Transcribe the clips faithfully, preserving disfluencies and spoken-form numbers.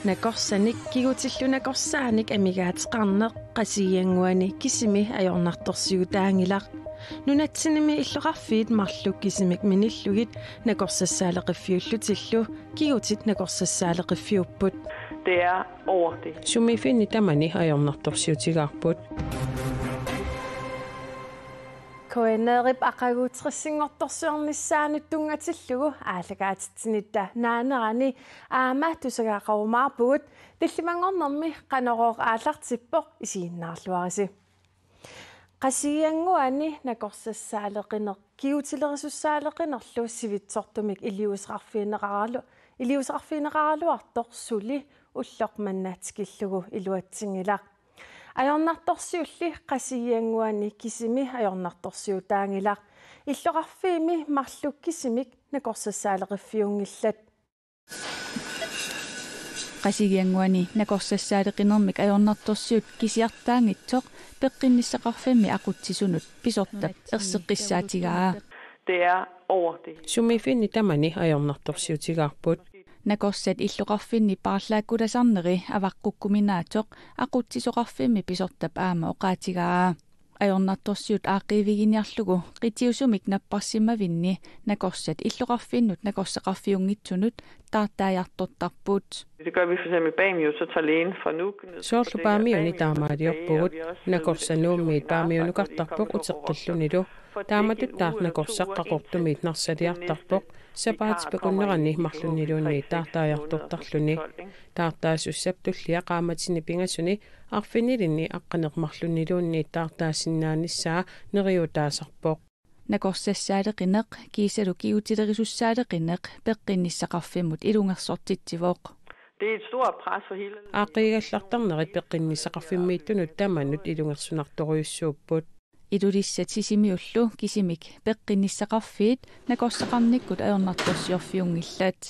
Nakorsanik kigutillu nakorsaanik amigaateqarneq Qasigiannguani kisimi ajornartorsiutaanngilaq. Nunatsinnimi illoqarfiit marluk kisimik minillugit nakorsassaaleqiffiullutillu kigutit nakorsassaaleqiffiupput. Det er over det. Sumiiffinni tamani ajornartorsiutigaarput. K N R-ip aqagu tressinngortorsiornissaanut tunngatillugu aallakaatitsinitta naanerani aamma tusagaqarumaarpugut, tallimanngornermi Qanorooq aallartippoq, isiginnaarluarisi. Qasigiannguani nakorsassaaleqineq kigutilerisussaalernerlu sivitsortumik iliuuseqarfigineqaralu-, iliuuseqarfigineqaraluartoq suli ulloq manna tikillugu iluatsinngilaq. Ajornartorsiulli Qasigiannguani kisimi ajornartorsiutaanngilaq. Illoqarfiimmi marluk kisimik nakorsassaaleqiffiunngillat. Qasigiannguani nakorsassaaleqinermik ajornartorsiut kisiartaanngitsoq peqqinnissaqarfimmi aqutsisunut pisortap erseqqissaatigaa. Det er over det. Sumiiffinni tamani ajornartorsiutigaarput. Nakorsat illoqarfinni paarlaakkulasarneri avaqqukkuminaatsoq aqutsisoqarfimmi pisortap aamma oqaatigaa. Ajornartorsiut aaqqiiviginiarlugu qitiusumik napparsimmavinni nakorsat illoqarfinnut nakorsaqarfiunngitsunut taartaajartortarput. Det gør vi for eksempel i Paamiut, så tager lægen fra Nuuk ned. Soorlu Paamiuni taamaaliorpugut, nakorsa Nuummiit Paamiunukartarpoq uteqqillunilu. Taamatuttaaq nakorsaq Qaqortumiit Narsaliartarpoq, sapaatip akunneranni marlunniluunniit taartaajartortarluni. Taartaasussap tullia qaammatini pingasuni arfinilinni aqqaneq-marlunniluunniit niit taartaassinnaanissaa neriuutaasarpoq. Nakorsassaaleqineq kiisalu kigutilerisussaaqqinneq peqqinnissaqarfimmut ilungersortitsivoq. Det er et stort pres for hele. Aaqqiigallartarnerit peqqinnissaqarfimmiittunut tamanut ilungersunartorujussuupput. Ilulissat Sisimiullu kisimik peqqinnissaqarfiit nakorsaqarnikkut ajornartorsiorfiunngillat.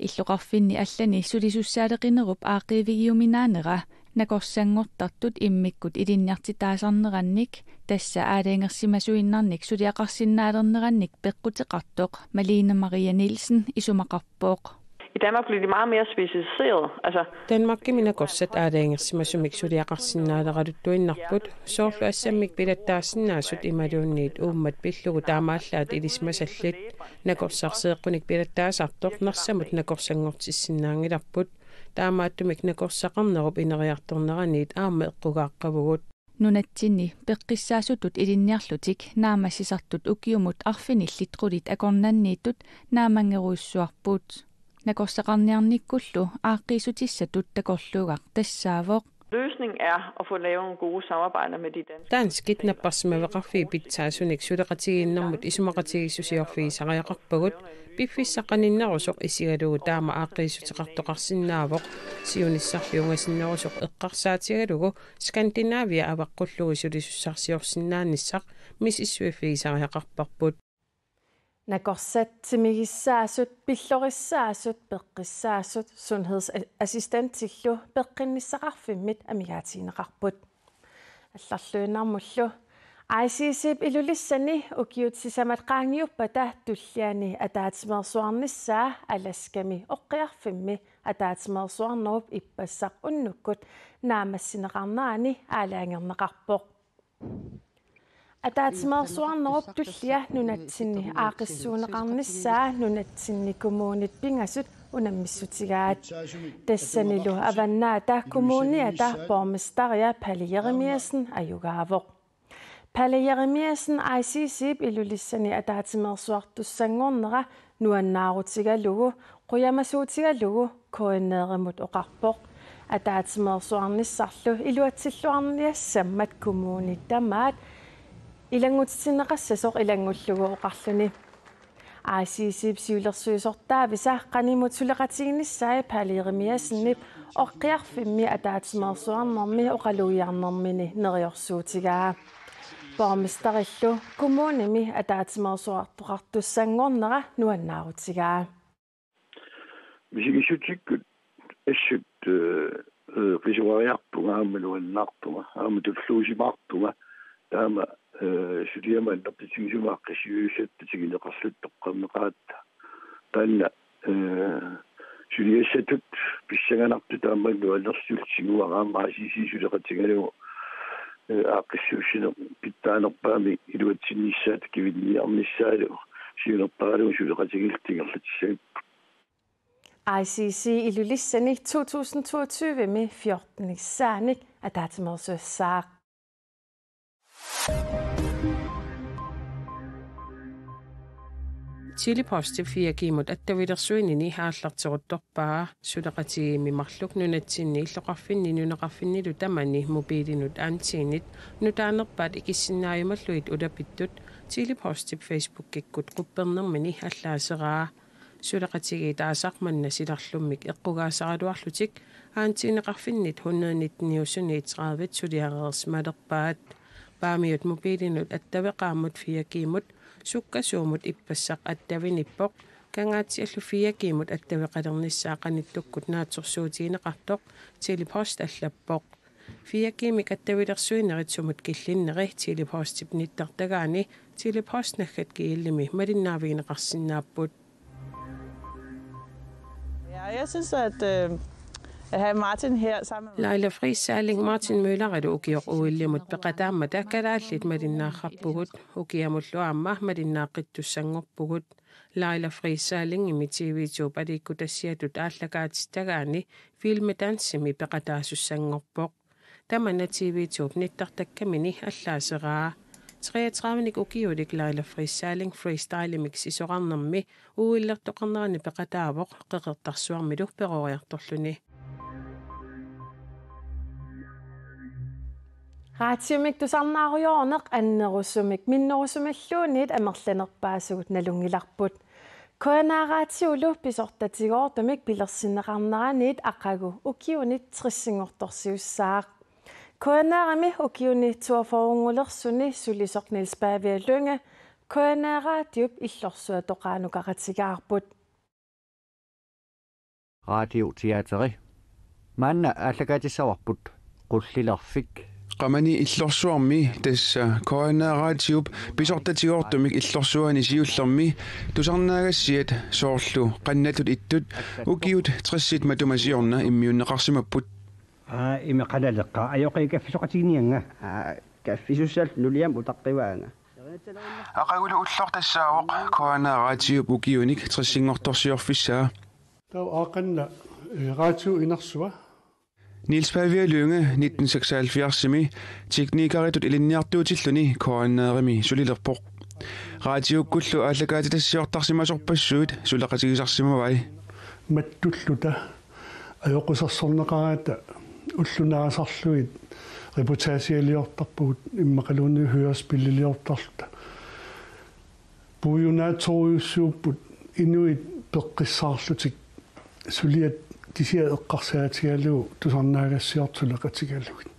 Illoqarfinni allani sulisussaaleqinerup aaqqiivigiuminaanera nakorsanngortartut immikkut ilinniartitaasarnerannik, tassa aalajangersimasuinnarnik suliaqarsinnaalernerannik peqquteqartoq Malene Marie Nielsen isumaqarpoq. I Danmark bliver de meget mere specialiseret. Altså, Danmarkimi nakorsat aalajangersimasumik suliaqarsinnaaleraluttuinnarput, soorlu assammik pilattaassinnaasut imaluunniit uummat pillugu taamaallaat ilisimasallit. Nakorsarseeqqunik pilattaasartoq Narsamut nakorsanngortissinnaanngilarput. Taamaattumik nakorsaqarnerup ineriartorneraniit aamma eqqugaaqqavugut. Nunatsinni peqqissaasutut ilinniarlutik naammassisartut ukiumut arfinillit qulit akornanniittut naamanngerujussuarput. Nakorsaqarniarnikkullu aaqqiissutissatut takorluugaq tassaavoq. Løsningen er at få lavet nogle gode samarbejder med de danske. Danskit napparsimmaveqarfiit pitsaasunik suleqatigiinnermut isumaqatigiissusiorfigisariaqarpagut, piffissaq qaninnerusoq isigalugu taama aaqqiissuteqartoqarsinnaavoq, siunissarli ungasinnerusoq eqqarsaatigalugu Skandinavia avaqqullugu sulisussarsiorsinnaanissaq misissuiffigisariaqarparput. Nakorsat timigissaasut, pillorissaasut, peqqissaasut sundhedsassistentillu peqqinnissaqarfimmit amigaatigineqarput. Allarluinnarmullu. I C C-p Ilulissani ukiut sisamat qaangiuppata tulliani ataatsimeersuarnissaa Alaskami oqqiarfimmi ataatsimeersuarnerup ippassaq unnukkut naammassineqarnerani aalajangerneqarpoq. Ataatsimeersuarnerup tullia nunatsinni aaqqissuunneqarnissaa nunatsinni kommunit pingasut unammissutigaat. Tassanilu Avannaata Kommuniata borgmesteria Palle Jeremiassen ajugaavoq. Palle Jeremiassen I C C-p Ilulissani ataatsimeersuartussanngornera nuannaarutigalugu, qujamasuutigalugu K N R-imut oqarpoq. Ataatsimeersuarnissarlu iluatsilluarniassammat kommunit tamaat ilanngutitsineqassasoq ilanngullugu oqarluni. I C C-p siulersuisortaavisa qanimut suleqatigiinnissai Palle Jeremiassenip oqqiarfimmi ataatsimeersuarnermi oqalugiarnermini neriorsuutigaa. Borgmesterillu kommunimi ataatsimeersuartoqartussanngornera nuannaarutigaa. Misigissutikkut assut, eh, eh, qisuariarpunga aamma nuannaartunga, aamma tulluusimaartunga, taama, eh, suliama annertutigisumik aaqqissuussatta tatigineqarluta toqqarneqaratta. Taanna, eh, Suliassatut pissanganartut aamma nuannersuutigut aamma A C C suleqatigalugu, eh, aaqqissuussineq pitsaanerpaamik iluatsinnissaat kivinniarnissaalu siunertaralugu suleqatigiillutik ingerlatissagipput. A C C Ilulissani to tusind toogtyve-mi fjortenissaannik ataatsimeersuassaaq. Tele-Postip fire G-mut attavilersuinini aallarteruttorpaa. Suleqatigiimmi marluk nunatsinni illoqarfinni nunaqarfinnilu tamani mobilinut antennit nutaanerpaat ikissinnaajumallugit ulapittut Tele-Postip Facebookikkut quppernermini allaaseraa. Suleqatigiit aasaq manna silarlummik eqqugaasaraluarlutik antenneqarfinnit hundrede nitten-iusuni tredive suliareersimalerpaat. Paamiut mobilinut attaveqaammut fire G-mut sukkasuumut ippassaq attavinippoq. Kangaatsiallu fire G-mut attaveqalernissaa qanittukkut naatsorsuutigineqartoq Tele-Post allappoq. Fire G-mik attavilersuinerit sumut killinneri Tele-Postip nittartagaani Tele-Post naggat gl-imi malinnaavigineqarsinnaapput. Ja, jeg synes, at, øh, at have Martin her sammen med Laila Friis Salling, Martin Møller-ilu ukioq O L-imut peqataammata kalaallit malinnaarpugut, ukiamullu aamma malinnaaqqittussanngorpugut. Laila Friis Sallingimi T V to aliikkutassiatut aallakaatittagaani filmdansimi peqataasussanngorpoq. Tamanna T V to-p nittartakkamini allaaseraa. Treogtredive-nik ukiulik Laila Friis Salling freestylimik sisorarnermi O L-ertoqarnerani peqataavoq Qeqertarsuarmilu peroriartorluni. Radiumik tusarnaarujoorneq annerusumik minnerusumilluunniit amerlanerpaasugut nalunngilarput. K N R Radiulu pisortatigoortumik pilersinneqarneraniit aqagu ukiuni tressinngortorsiussaaq. K N R-imi ukiuni toogfyrrengulersuni sulisoq Niels Pavia Lynge K N R Radiup illorsuatoqaanukaqatigaarput. Radioteateri. Maanna aallakaatissavarput Qullilerfik. Qamani illorsuarmi, tassa K N R Radiup pisortatigoortumik illorsuani siullermi, tusarnaagassiat soorlu qannatut ittut ukiut tressit matuma siorna immiunneqarsimapput. Aa, imi qanaleqqa ajoqi kaffisoqatigiinniannga. Aa, kaffisussallu nuliama utaqqivaanga. Aqagulu ulloq tassaavoq K N R Radiup ukiunik tressinngortorsiorfissaa. Taava aaqqanna, eh, radio inersua. Niels Pavia Lynge nitten seksoghalvfjerdsimi teknikeritut ilinniartuutilluni K N R-imi sulilerpoq. Radiukkullu aallakaatitassiortarsimasorpassuit suleqatigisarsimavai. Mattulluta ajoqusersorneqarata ullunaasarlugit reportageliortarpugut immaqaluunniit hørespilliliortarluta. Puiunaatsorujussuupput inuit peqqissaarlutik suliat kisiat eqqarsaatigalugu tusarnaagassiortut suleqatigalugit.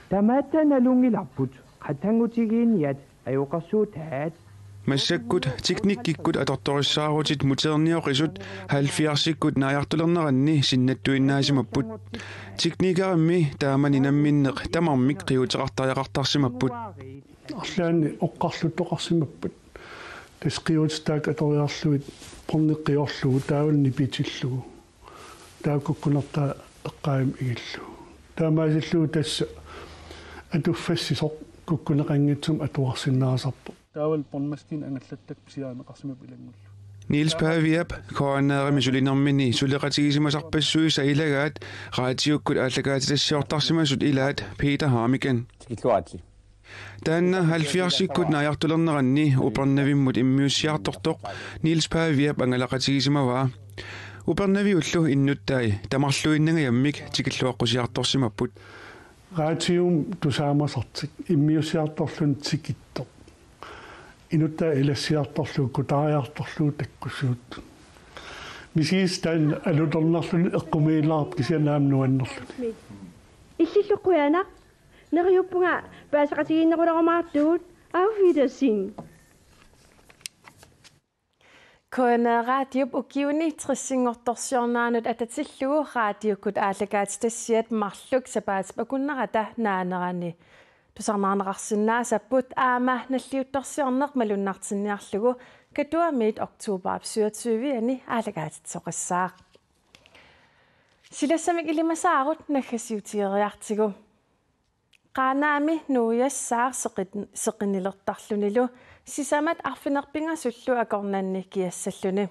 Tamatta nalunngilarput qatanngutigiinniat ajoqersuutaat. Massakkut teknikkikkut atortorissaarutit muteernioqisut halvfjerdsikkut naajartulerneranni sinnattuinnaasimapput. Teknikerimmi taamani namminneq tamarmik qiuteqartariaqartarsimapput. Arlaanni oqqarluttoqarsimapput. Tassa qiutit taakku atoriarlugit porniqqiorlugu taavalu nipitillugu. Taava kukkunertaa eqqaamik igillugu. Taamaasillugu tassa atuffassisoq kukkuneqanngitsumik atuarsinnaasarpoq. Taavalu pornimaskiinat angallattakka pisiarineqarsimapput ilanngullugu. Niels Paviap K N R-imi sulinermini suleqatigisimasarpassuisa ilagaat raatiukkut aallakaatitassiortarsimasut ilaat Peter Harmigan. Tikilluaritsi. Taanna halvfjerdsikkut naajartulerneranni Upernavimmut immiussiartortoq Niels Paviap angalaqatigisimavaa. Upernaviullu innuttai tamarluinnangajammik tikilluaqqusiartorsimapput. Raatium tusaamasartik immiussiartorluni tikittoq. Inuttai ilassiartorlugu kutaariartorlugu takkussuuttut. Misiis taanna alutornarluni eqqumiilaarpoq kisianni aamma nuannerluni. Illillu qujanaq. Neriuppunga paasaqatigiinnerulerumaartugut. Auf Wiedersehen. K N R Radiup ukiuni tressinngortorsiorneranut atatillugu raatiukkut aallakaatitassiat marluk sapaatip akunnerata naanerani tusarnaarneqarsinnaasapput aamma nalliuttorsiorneq malunnartinniarlugu Katuamiit oktobarip syvogtyve-ani aallakaatitsisoqassaaq. Silassamik ilimasaarut naggasiutigeriartigu. Qaanaami nuiassaaq seqin-, seqinnilertarlunilu sisamat arfineq-pingasullu akornanni kiassalluni.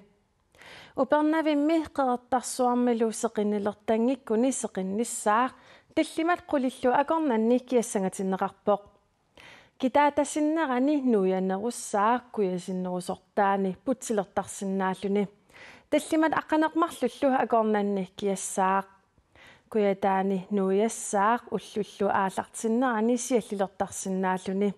Upernavimmi Qeqertarsuarmilu seqinnilertanngikkuni seqinnissaaq tallimat qulillu akornanni kiassangatinneqarpoq. Kitaatasinnerani nuianerussaaq kujasinnerusortaani putsilertarsinnaalluni. Tallimat aqqaneq-marlullu akornanni kiassaaq. Kujataani nuiassaaq ullullu aallartinnerani siallilertarsinnaalluni.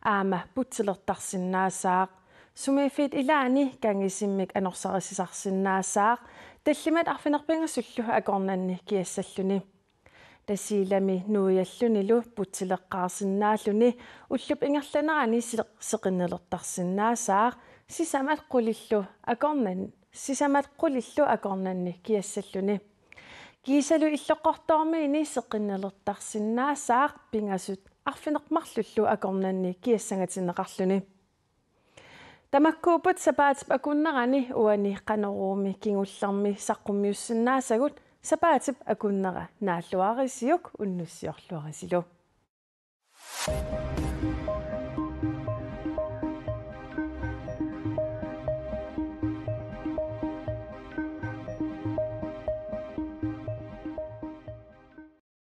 Aamma putsilertarsinnaassaaq. Sumiiffiit ilaanni kangisimmik anorsarissisarsinnaassaaq. Tallimat arfineq-pingasullu akornanni kiassalluni. Tasiilami nuiallunilu putsileqqaarsinnaalluni ullup ingerlanerani si-, seqinnilertarsinnaassaaq sisamat qulillu akornan-, sisamat qulillu akornanni kiassalluni. Kiisalu Illoqqortoormiini seqinnilertarsinnaassaaq pingasut arfineq-marlullu akornanni kiassangatinneqarluni. Tamakkuupput sapaatip akunnerani uani Qanoruumi kingullermi saqqummiussinnaasagut. Sapaatip akunnera naalluarisiuk unnussiorluarisilu.